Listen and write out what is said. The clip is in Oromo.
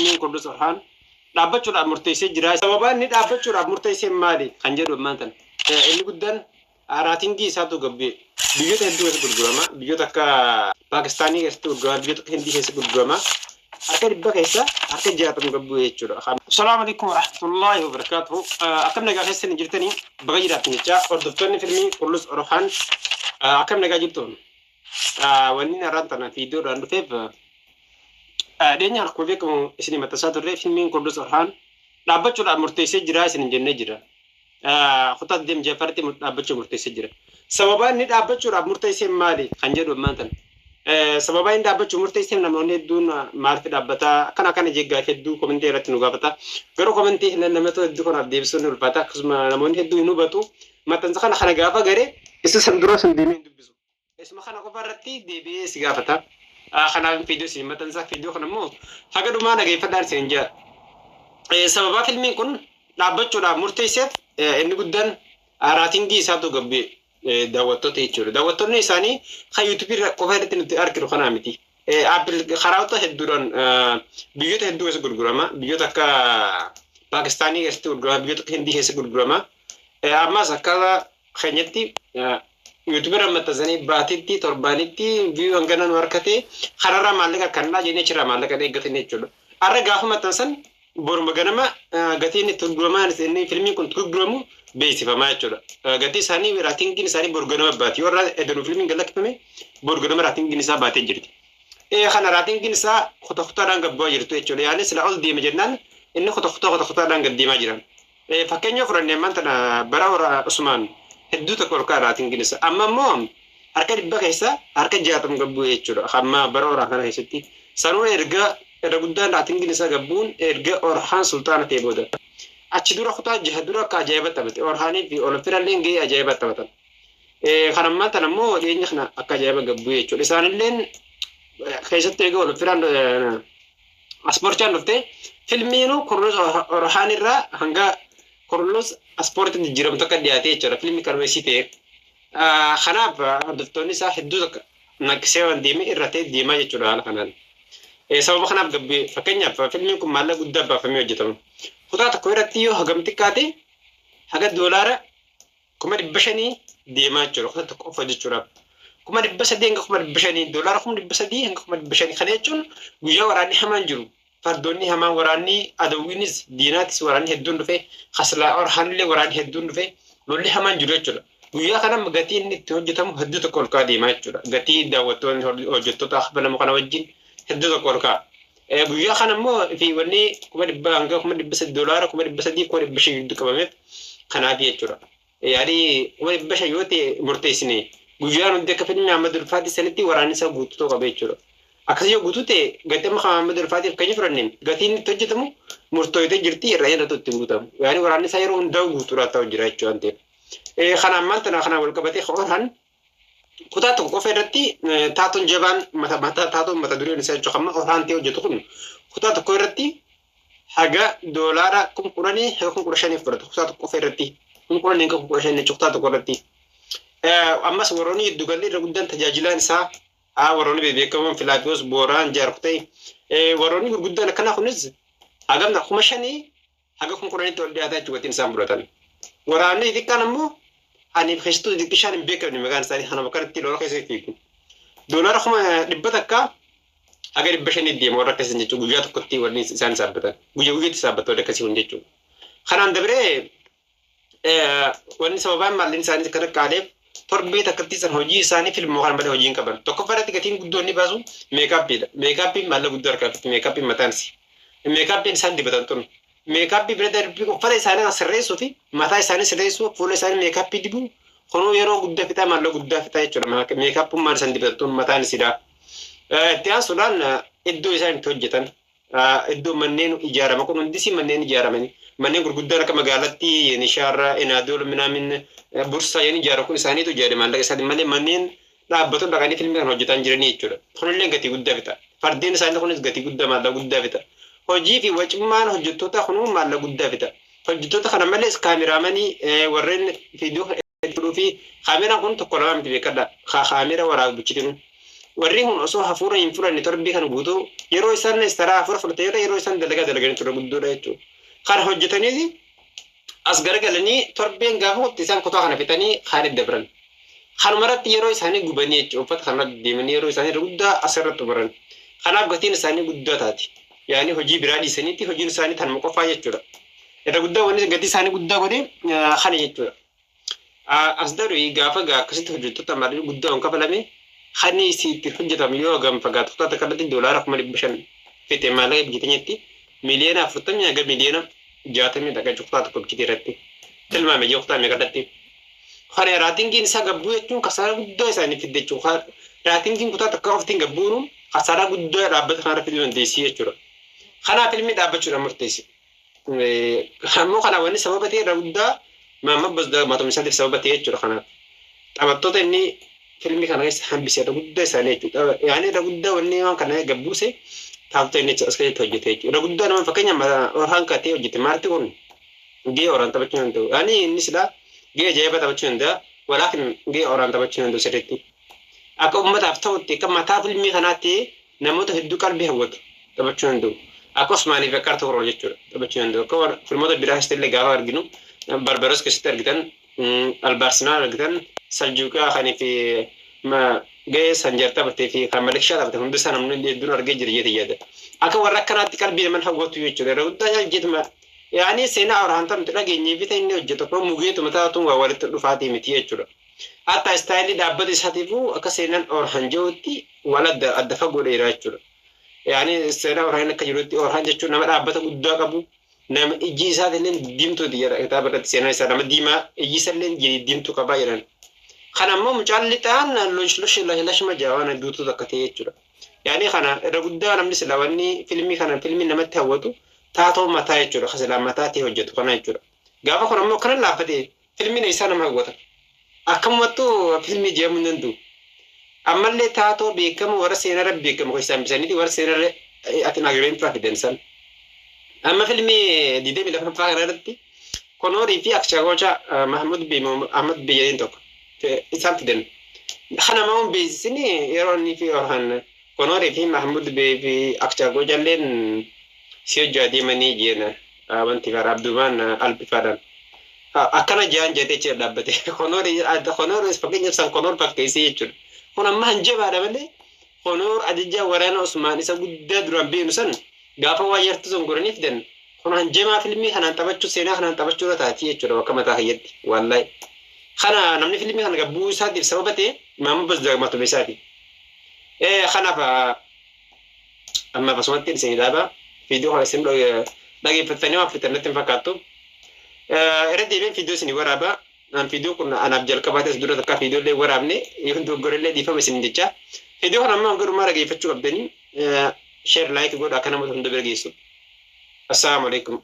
Filmiin Qurdus Orhaan dhaabbachuudhaaf murteessee jira. Sababaa inni dhaabbachuudhaaf murteessee maali kan jedhu ammaan tana. Inni guddaan raatingii isaatu gabbe biyyoota hedduu keessatti gurgurama. Biyyoota akka Paakistaanii keessatti gurgurama. Biyyoota akka Hindii keessatti gurgurama. Harka 100 keessa harka 60 gabbu jechuudha. Salaamu alaikum warahmatullahi wabarakatuhu. Akkam nagaa keessan jirtanii baga jiraattan jecha hordoftoonni filmii Qurdus Orhaan akkam nagaa jirtu. Wanni har'aan tana fiidiyoodhaan dhufeef dhiyeenya akkuma beekamu isin maxxansaa turre filmiin Qurdus Orhaan dhaabbachuudhaaf murteessee jira isin jennee jira. Kutaa 26ffaatti dhaabbachuu murteessee jira. Sababaa inni dhaabbachuudhaaf murteessee maali kan jedhu ammaan tana. Sababaa inni dhaabbachuu murteessee namoonni hedduun maaliif dhaabbataa akkana akkana jeggaa hedduu komentii irratti nu gaafata. Garuu komentii namoota hedduu kanaaf deebisuun ni ulfaata. Akkasuma namoonni hedduu hin hubatu. Maxxansa kana kana gaafa garee isa san dura sun deemee hin dubbisu. Isuma kana qofa irratti deebi'ee si gaafata. Kanaaf viidiyoo isin maxxansa. Viidiyoo kana immoo haga dhumaa dhageeffadhaan isin jedha. Sababaa filmiin kun dhaabbachuudhaaf murteesseef inni guddaan raatingii isaatu gabbe daawwattoota jechuudha. Daawwattoonni isaanii kan yuutuubii qofa irratti nuti arginu kanaa miti. Apple karaawota hedduudhaan biyyoota hedduu keessa gurgurama. Biyyoota akka Paakistaanii keessatti gurgurama. Biyyoota akka Hindii keessa gurgurama. Ammas akka keenyatti yuutuubii irra maxxansanii baatitti torbaanitti viyuu hangana nu harkate kanarraa maallaqa kannaa jennee achirraa maallaqa eeggatan jechuudha. Har'a gaafa maxxansan boruma ganama gatiin itti gurguramaa inni filmiin kun gurguramu beeksifamaa jechuudha. Gatii isaanii raatingiin isaanii boru ganama baati. Yoo irraa edanuu filmiin gad lakkifame boru ganama raatingiin isaa baatee jirti. Kana raatingiin isaa kuta kutaadhaan gad bu'aa jirtu jechuudha. Yaani sila ol deeme jennaan inni kuta kutaa kuta kutaadhaan gad deemaa jira. Fakkeenya fudhanne ammaan tana bara hora Usmaan hedduu tokko ol ka'a raatingiin isaa. Amma immoo harka 100 keessa harka 60 gad bu'e jechuudha. Amma bara horaa kana keessatti. Sanuu erga irra guddaan raatingiin isaa gad bu'uun erga Orhaan sulxaana ta'e booda. Achi dura kutaa jaha dura akka ajaa'iba taphate. Orhaanii fi Olofiralleen gahee ajaa'iba taphatan. Kan ammaa tana immoo dhiyeenya kana akka ajaa'iba gad bu'e jechuudha. Isaanilleen keessatti eega Olofiraan Aspoorchaan dhufte filmiinuu Kurulus Orhaan irraa hanga Kurulus Aspoortitti jijjiiramtu akka dhiyaate jechuudha. Filmi kanuma isii ta'e. Kanaaf hordoftoonni isaa hedduu takka naqsee waan deeme irra ta'e deemaa jechuudha haala kanaan. Sababa kanaaf gabbi fakkeenyaaf filmiin kun maallaqa guddaa baafamee hojjetama. Kutaa tokko irratti yoo hagam xiqqaate haga doolaara 500,000 deemaa jechuudha. Kutaa tokko qofa hojjechuudhaaf. 300,000 hanga 500,000 doolaara 300,000 hanga 500,000 kana jechuun guyyaa waraanni hamaan jiru fardoonni hamaan waraanni adawwiinis diinaatis waraanni hedduun dhufe kaslaa orhaanillee waraanni hedduun dhufe lolli hamaan jiru jechuudha. Guyyaa kana gatiin inni itti hojjetamu hedduu tokko ol ka'a deemaa jechuudha. Gatii daawwattoonni hojjettoota kafalamu kana wajjin hedduu tokko ol ka'a. Guyyaa kana immoo fi wanni 100,000 hanga 300,000 doolaara 300,000 500,000 gidduu qabameef kanaaf jechuudha. Yaani 500,000 yoo ta'e murteessine guyyaan hundi akka fedhii Muhammad Ulfaatii sanitti waraanni isaa guutuu ta'uu qaba jechuudha. Akkasii yoo guutuu ta'e gatii amma Muhammad Ulfaatiif kan fudhanne gatiin itti hojjetamu murtooyitee jirti irraa irratti ittiin guutamu. Yaani waraanni isaa yeroo hundaa'u guutuudhaan ta'u jira jechuudha waan ta'eef. Kana ammaan tana kanaan wal qabatee Orhan kutaa tokko qofa irratti taatoon jabaan mata mata taatoon mata dureen isaa jechuudha amma Orhan ta'e hojjetu kun kutaa tokko irratti haga doolaara 10,000 haga 15,000 fudhatu kutaa tokko qofa irratti 10,000 hanga 15,000 jechuudha kutaa tokko irratti. Ammas warroonni giddu galli irra guddaan tajaajilaan isaa warroonni bebeekamoon Filaapiyoos Booraan Jaarkutee warroonni gurguddaan akkanaa kunis hagam 5,000 haga 10,000tti ol dhiyaataa jechuudha gatiin isaan fudhatan. Waraanni xixiqqaan ammoo ani keessattuu xixiqqishaan hin beekamne maqaan isaanii kanuma kanatti lola keessa fiigu. Doolaara 100,000 haga 500 deema warra akkasii jechuudha guyyaa tokkotti warri isaan saabbatan. Guyyaa guyyaatti saabbatu warri akkasii kun jechuudha. Kanaan dabree wanni sababaan maallaqni isaanii akka qaaleef torbee takkatti san hojii isaanii filmoo kana malee hojii hin qaban. Tokkoffaa irratti gatiin guddoo inni baasu meekaappiidha. Meekaappiin maallaqa guddaa harkaa fixti. Meekaappiin mataan isii. Meekaappiin isaan dibatan tun. Meekaappii bira darbii uffata isaanii kan sirreessuu fi mataa isaanii sirreessuu fuula isaanii meekaappii dibuu kunuu yeroo guddaa fixaa maallaqa guddaa fixaa jechuudha. Meekaappummaan isaan dibatan tun mataan isiidha. Itti aansuudhaan iddoo isaan itti hojjetan iddoo manneen ijaarama kun hundisi manneen ijaaramanii manneen gurguddaan akka magaalatti Yenishaarra Enaadool minaamin Bursaa yeen ijaara kun isaaniitu ijaare maallaqa isaatiin malee manneen dhaabbatoon dhaqanii filmii kan hojjetaan jiranii jechuudha. Kunillee gatii guddaa fixa. Fardeen isaanii kunis gatii guddaa maallaqa guddaa fixa. Hojii fi wacummaan hojjettootaa kunuu maallaqa guddaa fixa. Hojjettoota kana malees kaameraamanii warreen viidiyoo godhuu fi kaameraan kun tokko lamaa miti beekadha. Kaamera waraabichitinu. Warri kun osoo hafuura hin fudhanne torbii kan guutuu yeroo isaan taraa hafuura fudhate yeroo isaan dalagaa dalaganii ture guddoodha jechuudha. Kana hojjetaniiti as garagalanii torbeen gaafa waqti isaan kutaa kana fixanii kaan dabran. Kanumarratti yeroo isaanii gubanii jechuudha. Uffata kanarratti deemanii yeroo isaanii guddaa asirratti baran. Kanaaf gatiin isaanii guddaa taati. Yaani hojii biraa dhiisaniitti hojiin isaanii tanuma qofaa jechuudha. Irra guddaa wanni gatii isaanii guddaa godhe kana jechuudha. As darbii gaafa akkasitti hojjettoota maallaqni guddaa hin kafalame kan isiitti hojjetamu yoo hagam fagaatu kutaa takka irratti $500,000 fixe maallaqa biyya keenyatti 40 miliyoona haga 60 miliyoona dhaqa kutaa tokko bichitee irratti tilmaame yoo kutaa meeqa irratti. Kana rating iin isaa gabbuu jechuun kasaaraa guddaa isaanii fidde jechuudha. Rating iin kutaa takka qoftiin gabbuun kasaaraa guddaa dhaabbata kanarra fiduu dandeessi jechuudha. Kanaaf ilmi dhaabbachuudhaan murteessi. Ammoo kana wanni sababa ta'e irra guddaa Maamma Matuma isaatiif sababa ta'e jechuudha kanaaf. Taphattoota inni filmii kana keessa hambise irra guddaa isaanii jechuudha. Yaani irra guddaa wanni waan kana gabbuuse taatota inni as keessatti hojjete jechuudha. Irra guddaa nama fakkeenya Orhaan katee hojjete maarti kun gahee Orhaan taphachuu danda'u. Yaani inni silaa gahee ajaa'ibaa taphachuu danda'a. Walaakin gahee Orhaan taphachuu danda'u sirriitti. Akka uummataaf ta'utti akka mataa filmii kanaatti namoota hedduu qalbii hawwatu taphachuu danda'u. Akka Osmaanii fi akka Artuuroo jechuudha taphachuu danda'u. Akka filmoota biraa keessatti illee gaafa arginu Barbaros keessatti argitan, Albaarsinaa argitan, Saljuuqaa kanii fi gahee Sanjar taphatee fi kan Malikshaa taphate hundi isaa namni hedduun argee jira jeeti yaada. Akka warra akkanaatti qalbii naman hawwatu jechuudha. Yeroo guddaa jetuma yaani seenaa Orhaan ta'u dhageenyee fi inni hojjetu akka mugeetuma taatu waa walitti dhufaatii miti jechuudha. Hatta style ii dhaabbata isaatiifuu akka seenaan Orhaan jirutti wal adda adda fagoo dheeraa jechuudha. Yaani seenaa Orhaan akka jirutti Orhaan jechuun nama dhaabbata guddaa qabu, nama ijji isaatillee diimtuuti jedha kitaaba irratti seenaa isaa, nama diimaa ijji isaallee diimtuu qabaa jedhan. Kana ammoo mucaan lixaan losh lashma jaawaan duutuu takka ta'e jechuudha. Yaani kana irra guddaa namni sila wanni filmii kana filmii namatti hawwatu taatoo mataa jechuudha. Ka silaa mataa ta'e hojjetu kana jechuudha. Gaafa kun ammoo akkana laaffate filmiin isaa nama hawwata. Akkamumattuu filmii jedhamuu hin danda'u. Ammallee taatoo beekamu warra seenarra beekamu keessaa hambisaniiti warra seenarra ati nagareen fa'aa fidan san. Amma filmii 22ffaa kana irratti Konoorii fi Akshagocha Mahmud Bi Ahmad Bi jedheen tokko isaan fidan. Kana mamuun beeksisni yeroo inni fi Orhan Konoorii fi Mahmud Bi fi Akshagocha illeen si hojii adeemanii jeena wanti fara Abdumaan albifaadhaan. Akkana jaan jedhee jira dhaabbate. Konoorii Konoor fakkeenyaaf san Konoor fakkeessee jechuudha. Kun amma hanjabaadha malee Konoor ajajaa waraana Usmaan isa guddaa duraan beeknu san gaafa waa yartu sun godhanii fidan. Kun hanjamaa filmii kanaan taphachuu seenaa kanaan taphachuu irra taati jechuudha bakka mataa kiyyatti wallahi. Kana namni filmii kana gabbuu isaatiif sababa ta'e Maamud Bazdaaq matuma isaati. Kanaaf amma akkasumatti isin dhaaba viidiyoo kana isin dhageeffattanii waan fixan natti hin fakkaattu. Irra deebiin viidiyoo isin waraaba. An viidiyoo kun anaaf jalqabaates dura takka viidiyoo illee waraabne yoo dogoggorellee dhiifama isin jecha. Viidiyoo kana amma garumaa dhageeffachuu qabdanii share, like godha akka namoota hunda bira geessu. Assalaamu alaikum.